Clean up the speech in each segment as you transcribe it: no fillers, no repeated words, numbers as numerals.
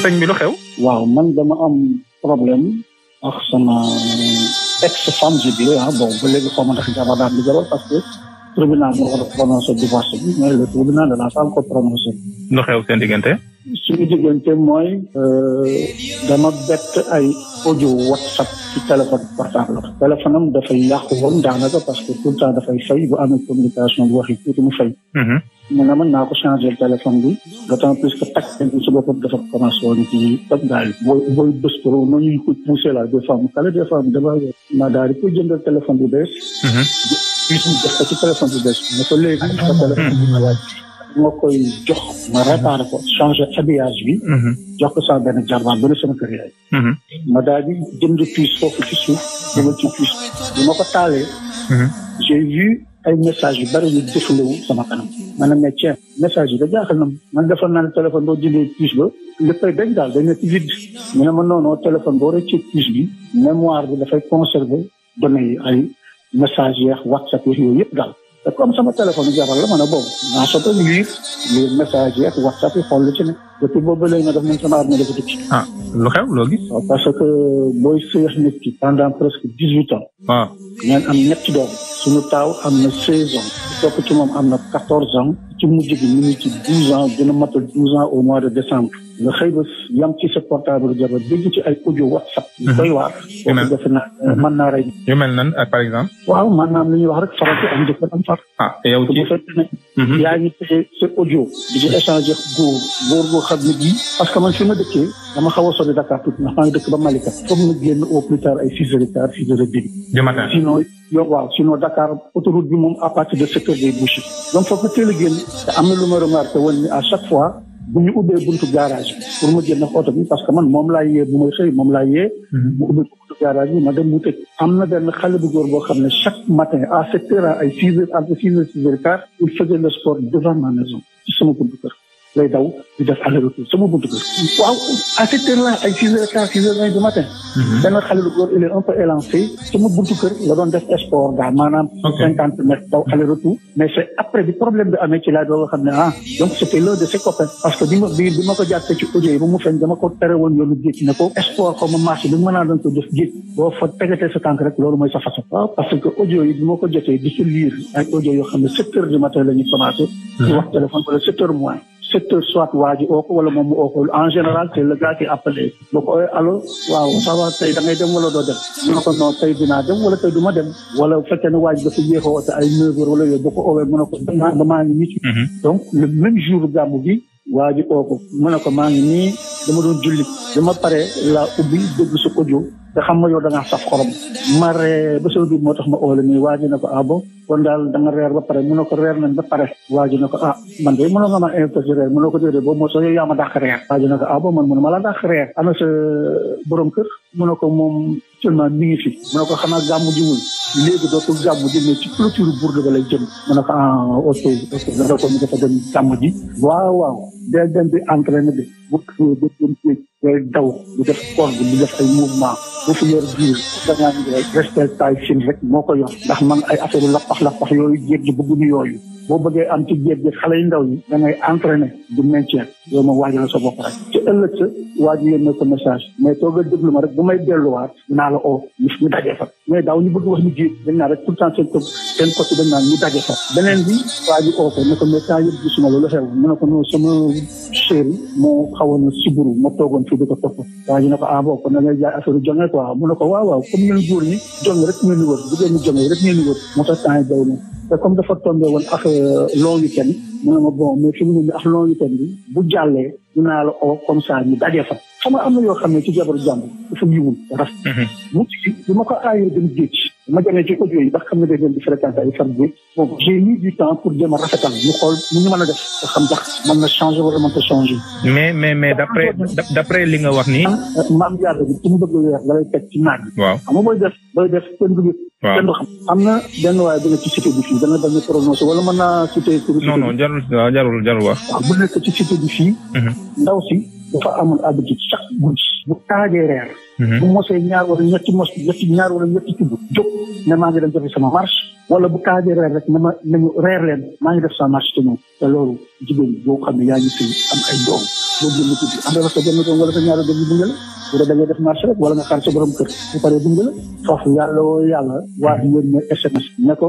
sëñ bi lu xew. waaw man dama am problème ak sama ex femme je dirais bon ba léegi xaw ma ndax jabar daal di jabar parce que tribunal moo war a prononcé divorce bi mais le tribunal de la femme ko prononcé. lu xew seen diggante. suñu diggante mooy dama bett ay audio WhatsApp ci téléphone portable téléphone am dafay yàqu woon daanaka parce que tout le temps dafay fay bu amee communication bu waxi tuuti mu fay. mu ne man naa ko changé téléphone bi d'autant plus que takk bi su boppam dafa commencé woon ci toj daal booy bés pour noonu ñu ko poussé la des fois mu kale des fois mu dama ma daal di koy jëndal téléphone bu bees. ñu def ko ci téléphone bu bees ne ko léegi sa téléphone bi ma laaj moo koy jox ma réparé ko changé habillage bi jox ko sama benn jarbaan ba ne sama kër yaay ma daal di jënd puce foofu ci suuf dugal ci puce bi ma ko taalee j'ai vu ay message yu bari yu défilé wu sama kanam ma ne mais tiens message yi da jaaxal na man defoon naa ne téléphone boo jëndee puce ba léppay dañ daal dañ ne ci vide mu ne ma noonu téléphone boo rëccee puce bi mémoire bi dafay conserver données yi ay message yeex WhatsApp yeex yooyu yëpp daal te comme sama téléphone jabar la ma ne boobu naa soto lire les messages yeex WhatsApp yi xool la ci ne depuis boobu ba léegi na def nañ sama aduna dafa tukki lu xew loo gis. parce que booy sëyax nit ki pendant presque 18 ans waaw ngeen am ñetti doom suñu taaw am na 16 ans topp ci moom am na 14 ans ci mujj bi mu ngi ci 12 ans dina matal 12 ans au mois de décembre nga xëy ba yam ci sa portable jabar dégg ci ay audio WhatsApp yu doy waar boobu defe naa mën naa rey yu mel nan ak par exemple. waaw maanaam li ñuy wax rek farati am jëkkër am far te yow ci bu fekkee ne yaa ngi téye sa audio di ci échanger góor boo xam ne bii parce que man fi ma dëkkee dama xaw a sori Dakar tuuti ndax maa ngi dëkk ba Malika foog nga génn au plus tard ay 6h15 6h30 du matin. sinon Dakar autoroute bi moom à partir de 7h day bouché donc foog nga teel a génn te am na lu ma remarqué woon ni à chaque fois bu ñu ubbee buntu garage bi pour ma génn oto bi parce que man moom laa yee bu may xëy moom laa yee mu ubbee buntu garage bi ma dem mu tëj am na benn xale bu góor boo xam ne chaque matin à 7h ay 6h entre 6h 6h15 il faisait le sport devant ma maison ci sama buntu kër lay daw di def aller retour sama buntu kër waaw à cette heure là ay 6h15 6h20 du matin benn xale bu góor il est un peu élancé sama buntu kër la doon def sport daal maanaam 50 mètres daw aller retour mais c'est après bi problème bi amee ci laa doo nga xam ne donc c'était l'un de ses copains parce que bi ma ko jàppee ci audio yi ba mu feeñ dama ko tere woon yoonu géej ne ko sport xaw ma marché bi mën naa doon ko def géej boo fa tegatee sa tànk rek loolu mooy sa façon waaw parce que audio yi bi ma ko jotee di ci lire ay audio yoo xam ne 7h du matin la ñu commencé di wax téléphone wala 7h moins 7h soit waa ji oo ko wala moom mu oo ko en général c'est le gars qui appelé boo ko allo waaw ça va tey da ngay dem wala doo dem ñu ne ko non tey dinaa dem wala tey du ma dem wala bu fekkee ne waa ji dafa yéex a woote ay 9h wala yooyu boo ko oowee mu ne ko ba maa ngi nii donc le même jour gàmmu bi waa ji oo ko mu ne ko maa ngi nii dama doon julli dama pare la ubbi dégg sa audio te xam nga yow da ngaa saf xorom ma ree ba sa biir moo tax ma oole nii waa ji ne ko bon kon daal da nga reer ba pare mu ne ko reer nañ ba pare waa ji ne ko man de mënoo nga ma invité ci reer mu ne ko déedéet boobu moo soo yow yaa ma dàq reer waa ji ne ko bon man mënu ma la dàq reer ana sa borom kër mu ne ko moom seulement mi ngi fi mu ne ko xanaa gàmmu jiwul léegi dootul gàmmu ji mais ci clôture bourde ba lay jëm mu ne ko ok da ko ñu dafa dem gàmmu ji waaw day dem di entraîné bi bu ba dem géej day daw di def sport bi di def ay mouvement bu fi yor biir dangaa ngi respect taille fine rek moo ko yor ndax man ay affaire lappax yooyu jéeg ji bëgguñu yooyu boo bëggee am ci jéeg ji xale yu ndaw yi da ngay entraîné du maintien yow ma waajal sa bopp rek ci ëllëg sa waa ji yónnee ko message mais tooga déglu ma rek bu may delluwaat dinaa la oo ñu dajee fa mais daaw ñu bëgg wax ñu géej dañ naa rek tout le temps seen côté dañ naan ñu daje fa beneen bi waa ji oo ko ne ko mais temps yëpp gisuma loolu xew mu ne ko non sama chéri moo xawoon na siburu ma toogoon fii di ko topp waa ji ne ko bon kon da ngay jaay affaire jonge quoi mu ne ko waaw comme ñun góor ñi jonge rek ngeen di wër bu ngeen di jonge rek ngeen di wër moo tax temps yi daw na te comme dafa tombé woon ak long week-end mu ne ma bon mais fi mu ne nii ak long week-end bi bu jàllee dinaa la oo comme ça ñu daje fa xam nga am na yoo xam ne ci jabaru jàmbur dafa yiwul rafet mu ci bi ma ko aayoo dem géej ma demee ci audio yi ndax xam ne day dem di fréquenter ay far géej bon j'ai mis du temps pour jéem a rafetal ñu xool nu ñu mën a def te xam ndax mën na changer wala mën ta changer mais d'après li nga wax nii maam yàlla bi su mu bëgg weer da lay teg ci naaj bi waaw xam nga booy def kenn du kenn du xam am na benn waaye dina ci cité bi fii dana bañ a prononcé wala mën naa cité non jarul wax waaw bu nekk ci cité bi fii ndaw si dafa amoon habitude chaque guddi bu taajee reer bu mosee ñaar wala ñetti tudd jóg ne maa ngi dem defi sama marche wala bu taajee reer rek nañu reer leen maa ngi def sama marche te moom te loolu jigéen boo xam ne yaa ngi sëy am ay doom boo génn guddi ànd ak sa benn doom wala sa ñaari doom yu bunge la bu dee da ngay def marché rek wala nga xaar sa borom kër bu paree bunge la foofu yàlla waa di yónnee SMS ne ko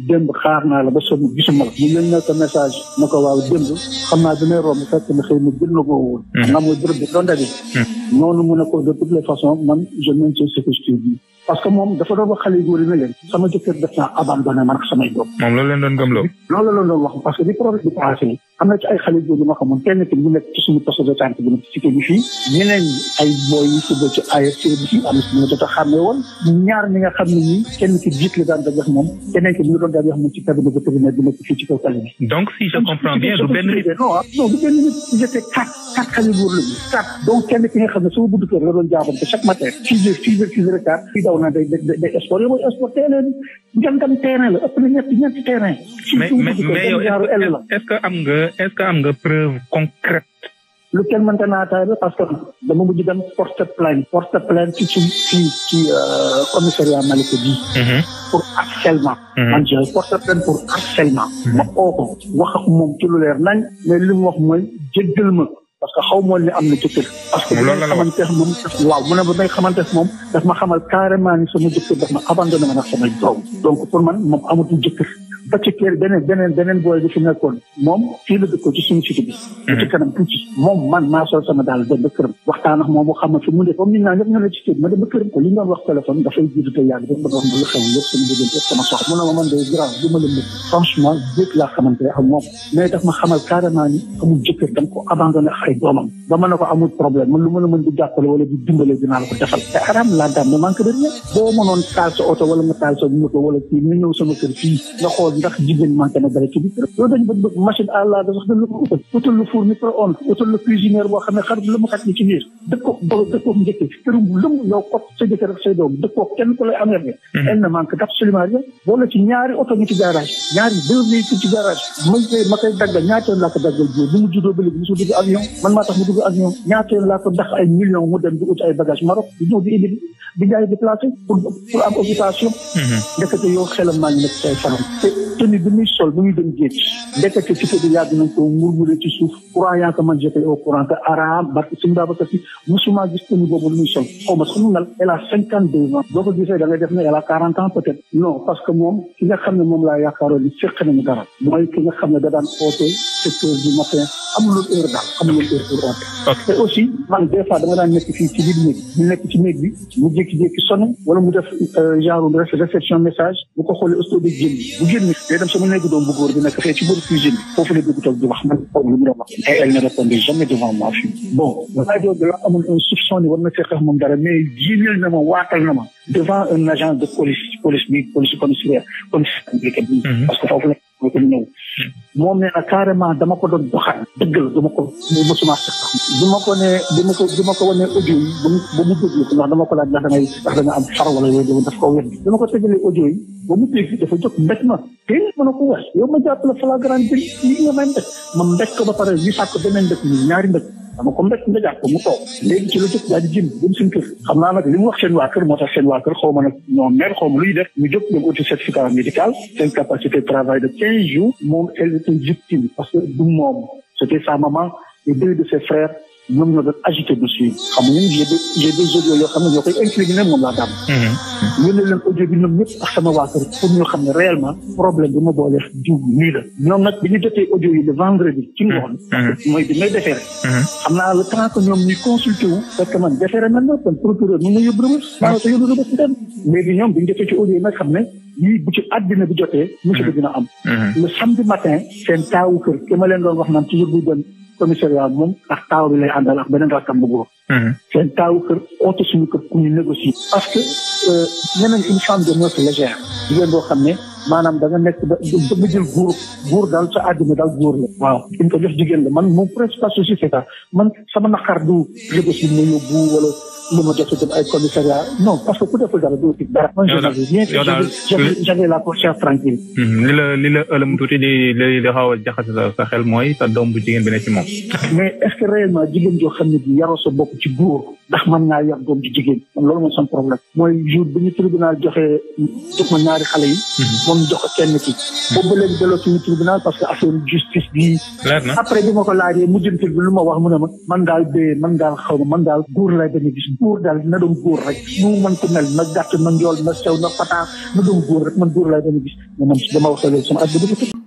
démb xaar naa la ba sonn gisuma la mu leen nekk message na ko waaw démb xam naa damay romb fekk na xëy na gën na koo woon xam naa mooy bërëb bi doon daje noonu mu ne ko de toutes les façons man je maintiens ce que je te dis parce que moom dafa doon wax xale yu góor yi ne leen sama jëkkër def naa abandonné man ak samay doom moom loolu leen doon gëmloo loolu la doon wax parce que bi problème bi passé am na ci ay xale yu góor yi ma xamoon kenn ki mu nekk ci suñu poste de santé bi nekk ci cité bi fii ñeneen ay booy yi suba ci ASC bi fii am na si ñu jot a xàmmee woon ñaar ñi nga xam ne nii kenn ki jiit la daan dajeex moom keneen ki ñu doon dajeex moom ci cabinet vétérinaire bi nekk fii ci kaw tali bi donc si je comprends bien du benn nit non du benn nit j'étais quatre xale yu góor la ñu quatre donc kenn ki nga xam ne sama buddu kër la doon jaabante chaque matin 6 heures quart fii daw naa day sport yow mooy sport terrain ngam terrain la ëpp na ñetti terrain mais yow est-ce que am nga preuve concrète lu kenn mënta naataay la parce que dama mujj dem porte plainte ci commissariat Malika bi pour harcèlement man je porte plainte pour harcèlement ma oo ko wax ak moom ci lu leer nañ mais li mu wax mooy jéggal ma parce que xaw moon ni am na jëkkër parce que bu may xamanteex moom waaw mu ne ba may xamanteex moom daf ma xamal carrément ni sama jëkkër daf ma abandonné ma nag samay doom donc pour man moom amatul jëkkër ba ci kër beneen booy bi fi nekkoon moom fii la dëkkoon ci suñu cité bi ci kanam tuuti moom man maa sol sama daal dem ba këram waxtaan ak moom mu xam fi mu ne comme nit naa ñëpp ñu ne ci kër ma dem ba këram ko li ñu doon wax téléphone dafay jiitu te yàgg dafa wax lu xew lépp sama diggante sama soxla mu ne ma man de grave du ma la nëbb franchement dëkk laa xamante ak moom mais daf ma xamal carrément ni amul jëkkër dama ko abandonné ak ay doomam ba mën na ko amul problème man lu ma la mën di jàppale wala di dimbale dinaa la ko defal te aram laa dam ne manque de rien boo mënoon taal sa oto wala nga taal sa moto wala kii nga ñëw sama kër fii nga xool ndax jigéen manqué na dara ci biir loolu dañu bëgg machine à laver sax dañ la ko utal lu four micro-ondes utal lu cuisinière boo xam ne xar lu mu xat ci biir dëkkoog njëkk kërum lëm yow kot sa jëkkër ak say doom dëkkoog kenn ko lay amee elle ne manque absolument rien boole ci ñaari oto ñu ci garage ñaari 2 véhicules ci garage ma koy daggal ñaata laa ko daggal bi mu juddoo ba léegi musul dugg avion man maa tax mu dugg avion ñaata laa ko dax ay millions mu dem di ut ay bagage Maroc di ñëw di indi di jaay déplacé pour am occupation ndekete yow xelam maa ngi nekk say faram te tenue bi muy sol bu muy dem géej ndekete ci bi yàgg nañ ko murmuré ci suuf croyant que man j'étais au courant que araam barke suñu Babacar Si musuma gis tenue boobu lu muy sol xaw ma suñu nal elle a 52 ans boo ko gisee da ngay def ne elle a 40 ans peut-être non parce que moom ki nga xam ne moom laa yaakaaroon ni fekk nañu dara mooy ki nga xam ne da daan oote 7 heures du matin amulul heure daal amulul heure pour oote te aussi man des fois dama daan nekk fii ci biir néeg ñu nekk ci néeg bi mu jékki-jékki sonné wala mu def genre réception message bu ko xoolee austo bi génn bu génn day dem sama néegu doom bu góor bi nekk fee ci bëri cuisine bi foofu la dugg toog di wax man lu mu doon wax et elle ne répondait jamais devant moi fii bon rajo bi la amul un soupçon ni war na fekk moom dara mais jiinal na ma waatal na ma devant un agent de police commissariat bi parce que foofu la ko ñëw moom nee na carrément dama ko doon doxal dëgg la dama ko mosuma sax bi ma ko wanee audio yi ba mu déglu ko ndax dama ko laaj ndax da nga am far wala yooyu daf ko weddi dama ko tegalee audio yi ba mu dégg dafa jóg mbéj ma te mën a ko wax yow ma jàpp la flagrant délit li nga may mbéj ma mbéj ko ba pare ñu sàkk beneen mbéj ni ñaari mbéj dama ko mbéj mbéjaat ko mu toog léegi ci la jóg daal di jëm dem suñu kër xam naa nag li mu wax seen waa kër moo tax seen waa kër xaw ma nag ñoom mer xaw ma luy def ñu jóg dem uti certificat médical seen capacité de travail de 15 jours moom elle était victime parce que du moom c'était sa maman et 2 de ses frères ñoom ñoo doon agité dossier xam nga j'ai des audios yoo xam ne ñoo koy incriminé moom laa dam ñu ne leen audio bi ñoom ñëpp ak sama waa kër pour ñu xam ne réellement problème bi ma boole jiw nii la ñoom nag bi ñu jotee audio yi le vendredi ci ngoon mooy bi may defeere xam naa le temps que ñoom ñuy consulté wu parce que man defeere man na kon procureur mu nga yóbbu rëbës maa ko yóbbu rëbës dem léegi ñoom bi ñu jotee ci audio yi nag xam ne yii bu ci àddina bi jotee musiba dina am le samedi matin seen taawu kër ki ma leen doon wax naan toujours bu dem commissariat moom ak taaw bi lay àndal ak beneen rakkam bu góor seen taawu kër oote suñu kër ku ñu négocier parce que ñeneen une femme de mœurs légère jigéen boo xam ne maanaam da nga nekk da nga jël góor daal sa àddina daal góor la waaw ki ñu ko jox jigéen la man moom presque pas souci c'est ça man sama naqar du Lagos bi ma yóbbu wala lu ma jot a dem ay commissariat non parce que ku deful dara doo tig dara. man j'avais la conscience tranquille. li la ëlëm tuuti li xaw a jaxase sa xel mooy sa doom bu jigéen bi ne ci moom. mais est-ce que réellement jigéen joo xam ne bi yaroo sa bopp ci góor ndax mën ngaa yar doom ci jigéen loolu mooy son problème mooy jour bi ñu tribunal jox ma ñaari xale yi. moom jox ko kenn ki. boobu ba léegi delloo suñu tribunal parce que affaire justice bi. leer na après bi ma ko laajee mujjantil bi lu ma wax mu ne ma man daal xaw ma man daal góor lay bañ a gis góor daal na doon góor rek nu man ko mel na gàtt na njool na sew na pataa na doon góor rek man góor lay bañ a gis mais man dama wax loolu sama at bi